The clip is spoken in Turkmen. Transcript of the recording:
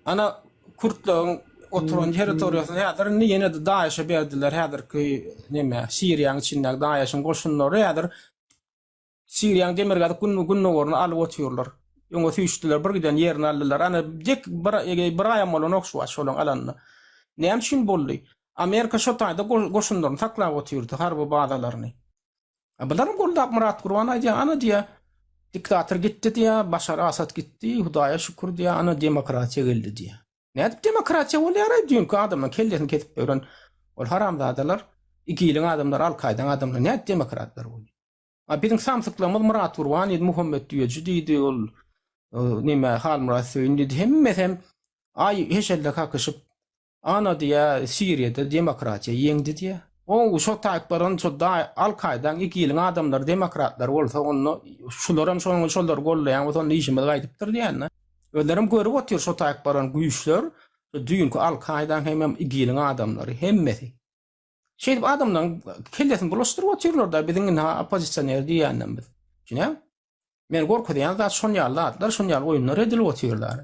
Ana kürtleriň oturan territoriýasyny häzir indi ýene-de DAEŞ-e berdiler häzirki neme Siriýanyň içindäki DAEŞ-iň goşunlary häzir Siriýanyň demirgazyk gündogaryny alyp otyrlar. Öňe süýşdüler, bir giden ýerini aldylar. Ana dek bir bir aýam bolanok şu wagt şolaň alanyna. Näme üçin boldy? Amerika şo taýda goşunlaryny saklap otyrdy, harby bazalaryny. A bularam goldap Myrat Gurban aýdýar, ana diýýär, diktator gitdi diýýär, Başar Asad gitdi, Hudaýa şükür diýýär, ana demokratiýa geldi diýýär. Nädip demokratiýa bolýar-aý, düýnki adamlaryň kellesini kesip beren ol haramzadalar, IGIL-iň adamlary, Al-Kaýdaň adamlary nädip demokratlar bolýar? A biziň samsyklarymyz Myrat Gurban diýdi, Muhammet Düýeji diýdi, ol neme Halmyrat Söýün diýdi, hemmesem aý heşelle kakyşyp Ana diýýä, Siriýada demokratiýa ýeňdi diýýä. O şo taýyp baran şo da Al-Kaýdaň IGIL-iň adamlary demokratlar bolsa onda şularam şonuň şolary gollaýan bolsa onda işimiz gaýdypdyr diýýän-de. Özlerem görüp otyr şo taýyp baran güýçler şo düýnki Al-Kaýdaň hemem IGIL-iň adamlary hemmesi. Şeýdip adamlaryň kellesini bulaşdyryp otyrlar-da biziň indi oppozisioner diýýänlerimiz. Düşünýäňmi? Meni gorkuzýan zat şon ýaly zatlar, şon ýaly oýunlar edilip otyrlar.